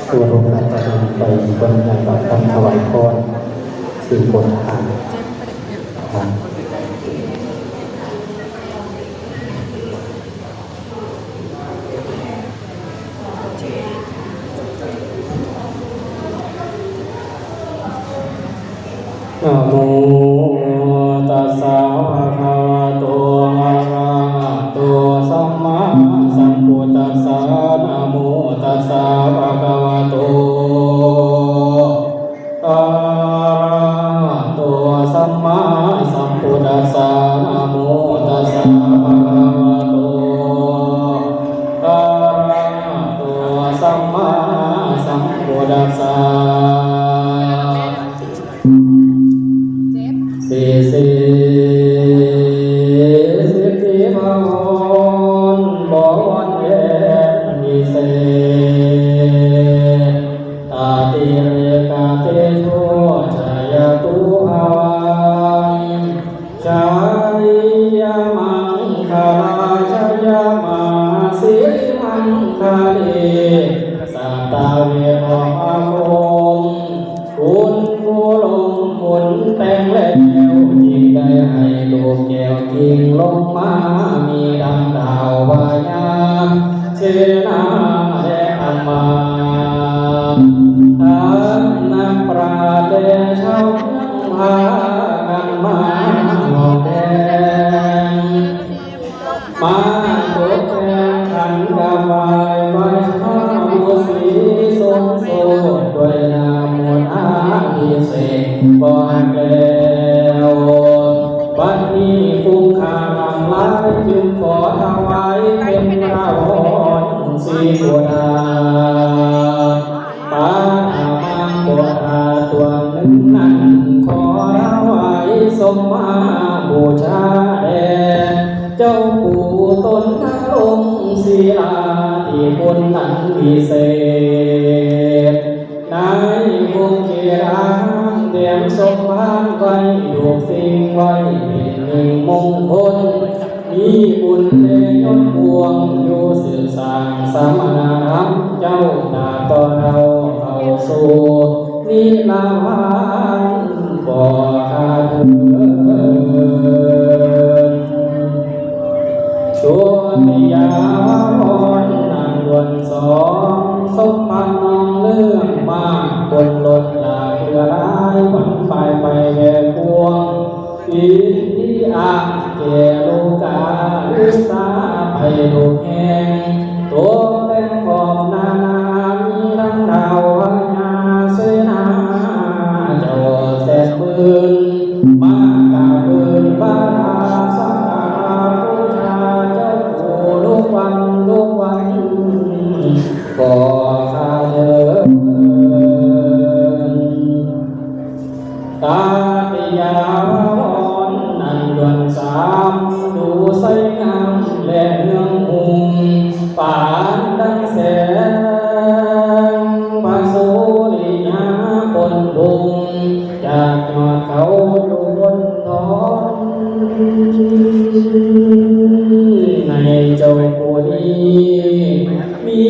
ສວດລົງນາມປະທານໄປ ເພື່ອໃຫ້ບາດຄຳຖວາຍພອນ ຄືຄົນທານ. ນະໂມຕັດສະ ພະຄະວະໂຕ ອະລະຫະໂຕ ສຳມາສຳພຸດທັດສະ ນະໂມຕັດສະ ພະຄະວະໂຕ ອະລະຫະໂຕ ສຳມາສຳພຸດທັດສະ ນະໂມຕັດສະ ພະຄະວະໂຕ ອະລະຫະໂຕ ສຳມາສຳພຸດທັດສະ. ເຈັບ ສິດທິ ສິດທິພະພອນ ບໍວອນແອນວິເສດ ອະຕິເລກະເຕໂຊ ຈາຍະຕຸພະວັງ ຊາລິຍະມັງຄະລາ ຊະຍະມະຫາສິລິມັງຄະເລ ສັດຕະເວທະພະຄົງ ຄຸນຜູ້ລົງທຶນແຕ່ງແລ້ວ ຈຶ່ງໄດ້ໃຫ້ລູກແກ້ວກິ່ງລົງມາ ມີດັ່ງທ້າວພະຍາເສນາ ແລະ ອາມາດ ທັງນັກປາດ ແລະ ຊາວເມືອງ ພາກັນມາຮ່ວມແດນ ມາຕົກແຕ່ງຂັນກະບວາຍ ໄຫວ້ພະບູຊາສົມໂພດ ດ້ວຍນ້ຳມົນອາພິເສກກ່ອນແລ້ວ. ບັດນີ້ຝູງຂ້າທັງຫຼາຍ ຈຶ່ງຂໍຖວາຍເປັນພະພອນສີໂຄດາດ ປານາມາໂຄດາດຕົວໜຶ່ງນັ້ນ ຂໍຖວາຍສົມມາບູຊາແດ່ ເຈົ້າປູ່ຕົ້ນນະລົງສີລາທິຄຸນອັນວິເສດ ໃນວົງເຂດອາຮາມ ຕຽມສົມພານໄວ້ທຸກສິ່ງ ໄວ້ເປັນໜຶ່ງມົງຄົນ ມີບຸນແລຍດກວ້າງ ຢູ່ສືບສ້າງສະມະນະທຳ ເຈົ້າຕາຕໍ່ເທົ່າເຂົ້າສູ່ນິລະພານ ບໍ່ຂາດເຂີນ. ໂຕຕິຍາພະພອນອັນດ່ວນສອງ ສົມພານນ້ອມເນື່ອງມາ ບົນລົດລາກເຮືອຫຼາຍ ວັນປາຍໄປແວກວ້າງ ອິນທິອາແກ່ໂລກາ ວິສາໄປທຸກແຫ່ງ ຕົວແຕ່ງຂອງນານາ ມີທັງທ້າວພະຍາເສນາ ເຈົ້າແສນໝື່ນ ມາກາບບືນບາດາສັກກາລະບູຊາ ເຈົ້າຢູ່ທຸກວັນທຸກວັນ ຂໍຂ້າເທີນ. ຕາຕິຍາພະພອນອັນດ່ວນສາມ ດູໃສງາມແລະເຮືອງຮຸ່ງ ປານດັ່ງແສງພະສຸລິຍາປົນປຸງ ຈາກຍອດເຂົາຢູ່ບົນທ້ອງ ໃນເຈົ້າຜູ້ນີ້ ມີ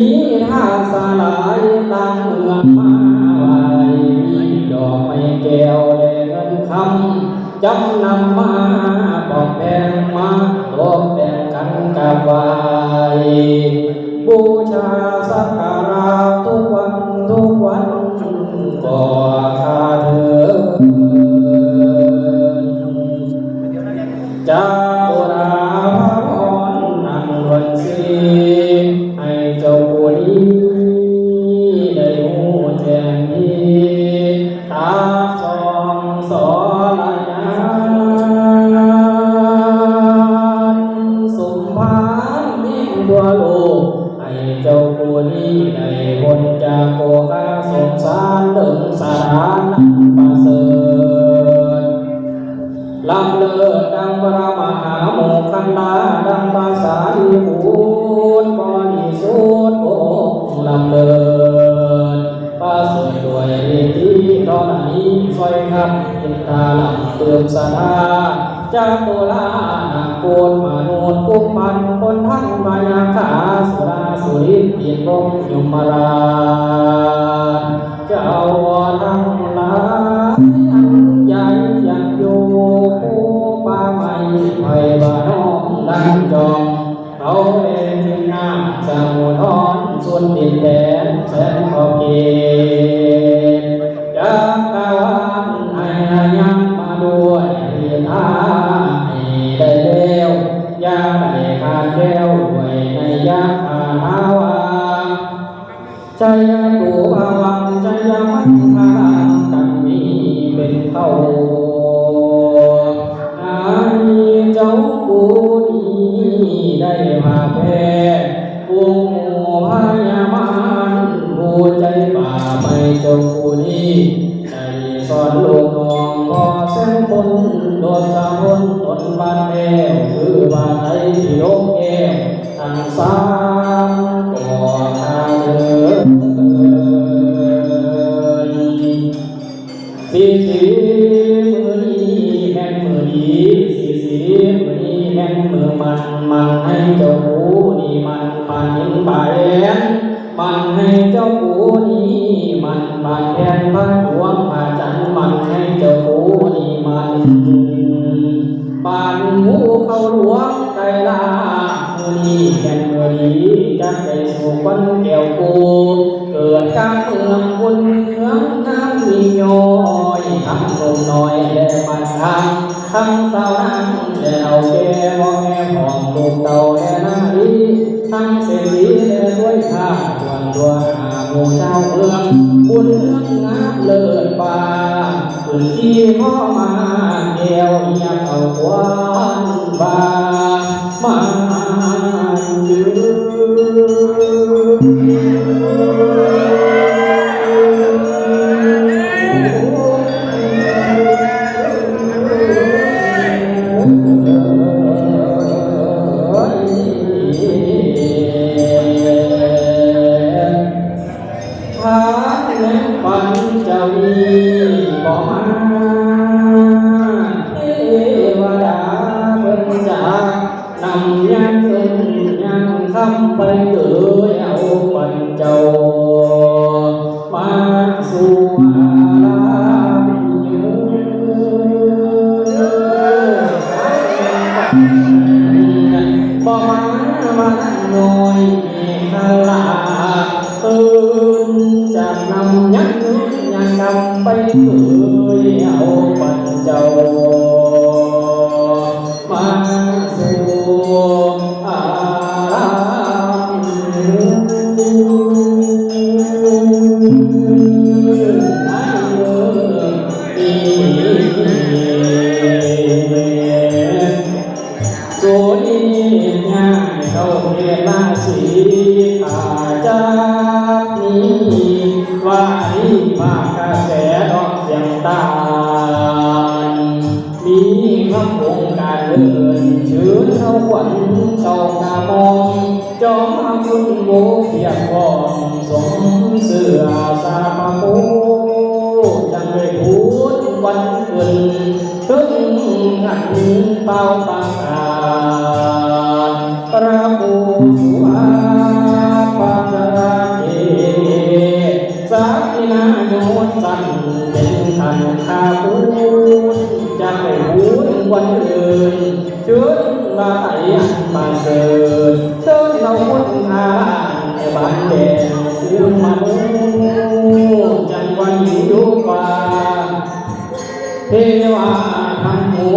ທ່ານຫຼາຍຕ່າງເມືອງມາໄຫວ້ ມີດອກໄມ້ແກ້ວແລະເງິນຄຳ ຈຳນຳມາປອມແປງ ມາຕົບແຕ່ງຂັນກາບໄຫວ້ ບູຊາສັກກາລະທຸກວັນທຸກວັນ ຂໍຂ້າເທີນ. ຈາຕຸລາພະພອນອັນດ່ວນສີ່ ໃຫ້ເຈົ້າຜູ້ນີ້ໄດ້ຮູ້ແຈ້ງດີ ຕາສອງສອລະຍານ ສົມພານມີທົ່ວໂລກ ໃຫ້ເຈົ້າຜູ້ນີ້ໄດ້ພົ້ນຈາກໂອຄາສົງສານ ເຖິງສະຖານອັນປະເສີດ ລ້ຳເລີດດັ່ງພະມະຫາໂມກຄັນລາ ດັ່ງພະສາລີບຸດ ບໍລິສຸດອົງລ້ຳເລີດ ປະເສີດດ້ວຍລິດທິທໍລະນີ ຊ່ອຍທັບອິນທາລັງ ຕື່ມສະທາ ຈະຕຸລານາໂຄດມະນຸດ ກຸມພັນຄົນທັນ ພະຍັກຂາ ສຸລາ ສຸລິດ ຕິດວົງຍົມມະລາດ. ເຈົ້າທັງຫຼາຍ ອັນໃຫຍ່ຍັງຢູ່ ພູຜາໄມ້ໄຜ່ບ້ານນ້ອງດັງຈອມ ເຂົາແລຈຶ່ງນາງສະຫຸດທອນ ສຸດດິນແດນແສນຂອບເຂດ ຈັກກະວານໃຫ້ອາຍາມາດ້ວຍເມດຕາໃຫ້ໄດ້ແລ້ວ ຢ່າໄດ້ຂາດແຄ້ວ ດ້ວຍໄນຍະຄາຖາວ່າ ໄຊຍະໂຕພະວັງ ໄຊຍະມັງຄະລັງ ກັງມີເປັນເຄົ້າ ໃຫ້ເຈົ້າຜູ້ນີ້ໄດ້ພາແຜ່ ພວກໝູ່ພະຍາມານ ຜູ້ໃຈບາບໃຫ້ເຈົ້າຜູ້ນີ້ ໄດ້ສອນລູກນ້ອງພໍ່ແສນພົນ ທົດສະພົນ ຕົນບາດແກ້ວ ຄືບາດໄທທີ່ລົບແກ້ວ ທັງສາມກໍຂ້າເດີ ສີສີ ມື້ນີ້ແມ່ນມື້ດີ ສີສີ ມື້ນີ້ແມ່ນມື້ໝັ້ນ ໝັ້ນໃຫ້ເຈົ້າຜູ້ນີ້ໝັ້ນ ປານຫີນປານແດນ ໝັ້ນໃຫ້ເຈົ້າກູນີ້ໝັ້ນ ບາດແຜ່ນພະດວງພະຈັນ ໝັ້ນໃຫ້ເຈົ້າກູນີ້ໝັ້ນ ປານພູເຂົາຫຼວງໄກລາ ມື້ນີ້ແມ່ນມື້ດີ ຈັກໄດ້ສູ່ຂວັນແກ້ວກູ ເກີດກາງເມືອງບຸນເມືອງງາມມີຍ້ອຍ ທັງໜຸ່ມນ້ອຍແລະປານກາງ ທັງສາວນາງແລະເຖົ້າແກ່ ພໍ່ແມ່ພ້ອມລູກເຕົ້າແລະນາລີ ທັງເສລີແລະດ້ວຍຂ້າ ຊວນຕົວຫາໝູ່ຊາວເມືອງ ບຸນເຮືອງງາມເລີດຟ້າ ຂຶ້ນທີ່ຂໍມາແກ້ວຮຽກເອົາຄວາມວ່າ ມານເດີ. ຖ້າແມ່ນປັນຈະມີບໍ່ມາ ເທວະດາເພິ່ນຈະນຳຍາເງິນຍາຄຳໄປເກີຍເອົາປັນເຈົ້າ ມາສູ່ອາລາມເອີຍ ບໍ່ມາວ່ານາງນ້ອຍເມຂະລາ ເພິ່ນຈະນຳຍັງຍາກຳໄປເຜີຍເອົາປັນເຈົ້າ ມາສູ່ອາລາມໃນເມື່ອນີ້ ໂສນີຍາຍເຂົ້າເຂດລາສີ ຂ້າຈັກມີວາລີພາກກະແສອອກສຽງຕານ ມີຄຳອົງການເອີ້ນເຊີນເອົາຂວັນເຈົ້າກະໝ່ອມ ຈອມພະຄຸນໝູ່ພຽບພ້ອມ ສົມເຊື່ອສາພະໂພ ຈັ່ງໄດ້ພູນວັນຂຶ້ນ ເຖິງຂັ້ນປ່າວປະກາດ ພະຄູສຸພາພະຈາເກ ສັກກິນາຍຸວັດສັນ ເປັນຂັ້ນຂ້າຄູນ ຈະໄປບູນວັນອື່ນ ເຊີນວ່າໄຕອັນປະເສີດ ເຊີນເຫຼົ່າຄົນຂ້າແຕ່ບ້ານແດງ ຊື່ມະນຸ ຈັງວ່າຢູ່ຢູ່ວ່າ ເທວາທັງໝູ່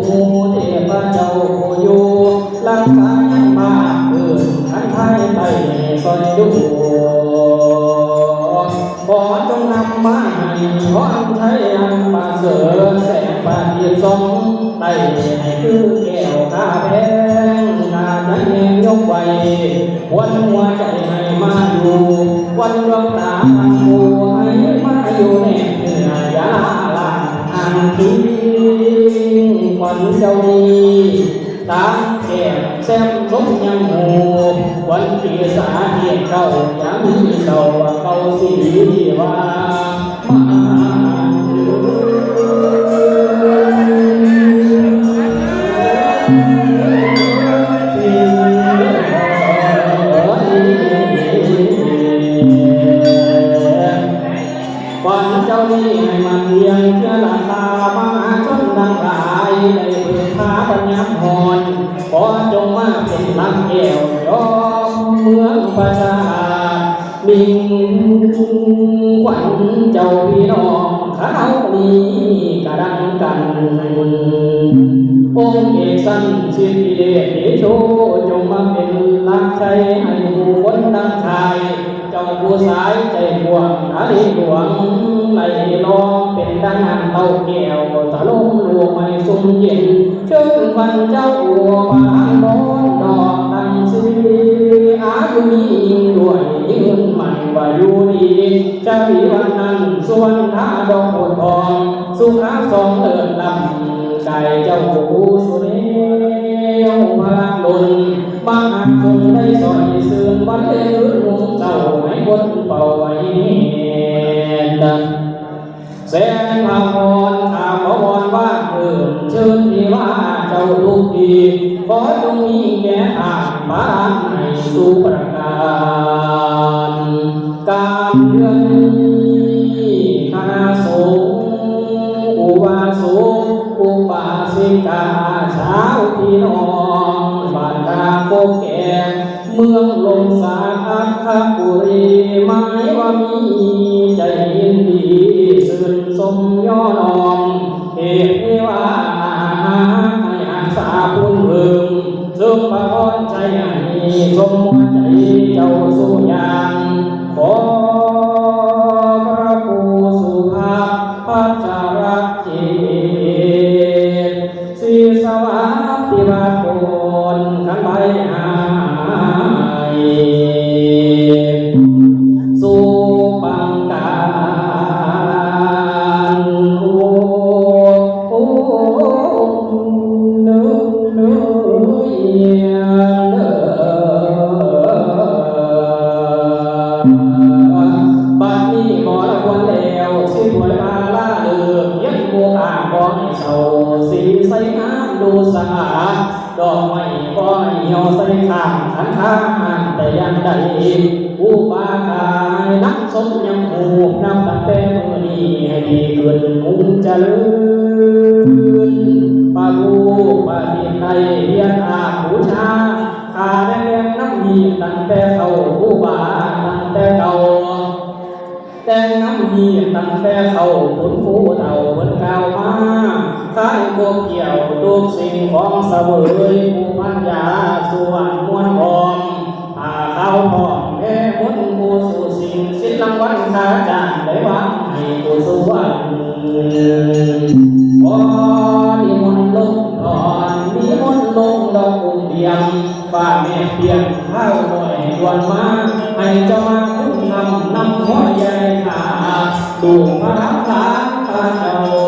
ໝູ່ເທບພະເຈົ້າຜູ້ຢູ່ ລັກສາຍັງມາເອີ້ນ ຄັນໄທໄປຊ່ອຍດູ ຂໍຈົ່ງນຳມາໃຫ້ພອນໄທອັນປະເສີດ ແສງປະທີບສ່ອງ ໄດ້ໃຫ້ຄືແກ້ວຕາແພງ ໜ້າຈະແຍງຍົກໄວ້ ຄວັນຫົວໃຈໃຫ້ມາຢູ່ ຄວັນດວງຕາທັງຄູ່ໃຫ້ມາຢູ່ແນບເນື້ອ ຢ່າລ້າລ້າງຫ່າງພິງ ຄວັນເຈົ້ານີ້ ຕາແກ້ມແຊມຊົມຍັງຮູ້ ຄວັນເກສາເທບເກົ້າ ຢ່າມີເສົ້າວ່າເກົ່າສີວ່າ ມານເອີຍ. ປະຊາດ ມິ່ງຂວັນເຈົ້າພີ່ນ້ອງ ຄະເຮົານີ້ກະດັງກັນ ອົງເອກສັນສິດທິເດດເດໂຊ ຈົ່ງມາເປັນຫຼັກໄຊໃຫ້ໝູ່ຄົນທັງຫຼາຍ ເຈົ້າຜູ້ຊາຍໃຈກວ້າງ ອາລີຫຼວງ ໄຫຼລອງເປັນດັ່ງນ້ຳເຕົ້າແກ້ວ ສະຫຼົມໂລກໃຫ້ຊຸ່ມເຢັນ ເຊີນວັນເຈົ້າພານອນດອກຕັ້ງຊື່ ອາຍຸມີຍິ່ງດ້ວຍຍືນໝັ້ນວ່າຢູ່ດີ ຊະວີວັນນັນສຸວັນທາດອກໂພດທອງ ສຸຂະສອງເລີດລ້ຳ ກາຍເຈົ້າຜູ້ສຸແນວພະລັງລົ້ນ ມະຫາຊົນໄດ້ຊ່ອຍຊື່ນວັນເລີຍຄືນຮຸ່ງເຊົ້າ ໃຫ້ຄົນເຝົ້າໃຫ້ແຮນ ແສງພະພອນ ຂ້າຂໍວອນວ່າເອີ້ນເຊີນເທວາເຈົ້າທຸກທີ່ ຂໍຈົ່ງມີແກ່ທ່ານພະລານໃຫ້ສຸປະການ ການເດືອນນີ້ຄະນະສົງ ອຸບາສົກ ອຸບາສິກາ ຊາວພີ່ນ້ອງ ບັນດາກົກແກ່ ເມືອງລົມສາກ ອັກຂະປຸຣີ ໝາຍວ່າມີໃຈຍິນດີຊື່ນຊົມຍໍ້ນ້ອມ ເທບເທວາ ໃຫ້ຮັກສາບຸນເພີ່ມ ເສີມພະພອນໄຊໃຫ້ສົມຫົວໃຈເຈົ້າສູ່ຢ່າງ ຂໍພະຄູສຸພາບ ພັດຊະລະເຈດ ສີສະຫວັດຕິວາໂກນ ຄັນໄພຫາຍ ສຸປັງການ ໂອ ໂອ ໂອ ບັດນີ້ໝໍລະຄວນແລ້ວ ຊິຖວຍມາລາເລີກ ຍັງບໍ່ອາຂອງເຊົາ ສີໄຊງາມດູສະອາດ ດອກໄມ້ບໍ່ໃຫ້ຫ່ຽວໃສ່ຂ້າງຄັນຄາຫ້າມແຕ່ຢ່າງໃດ ອຸບາກາຍນຳຊົມຍັງຮູ້ ນັບຕັ້ງແຕ່ມື້ນີ້ໃຫ້ດີຂຶ້ນ ມຸງຈະເລີນ ປະລູກປະດິດໄດ້ ວຽນອາບບູຊາ ຂ້າແລະແລນນຳຮີບຕັ້ງແຕ່ເຊົ້າ ຄູບາຕັ້ງແຕ່ເກົ່າ ແຕ່ງນຳຮີບຕັ້ງແຕ່ເຊົ້າ ຄຸນຜູ້ເຖົ້າເພິ່ນກ່າວມາ ຄາຍຄວາມກ່ຽວທຸກສິ່ງຂອງສະເຫວີຍ ຜູ້ພັນຢາສ່ວນມວນຂອງ ຜ້າຂາວພ້ອມແລມົນ ຜູ້ສູ່ສິ່ງສິນລາງວັນຄ່າຈ້າງ ໄດ້ວາງໃຫ້ຜູ້ສ່ວນ ຂໍນິມົນລົງນອນ ນິມົນລົງດອກກຸ້ມດຽງ ຟ້າແມບປ່ຽງ ທ້າວນ້ອຍດ່ວນມາ ໃຫ້ເຈົ້າມາຄຸນນຳ ນຳຫົວໃຫຍ່ຂ້າ ລູກພະລານພະເຈົ້າ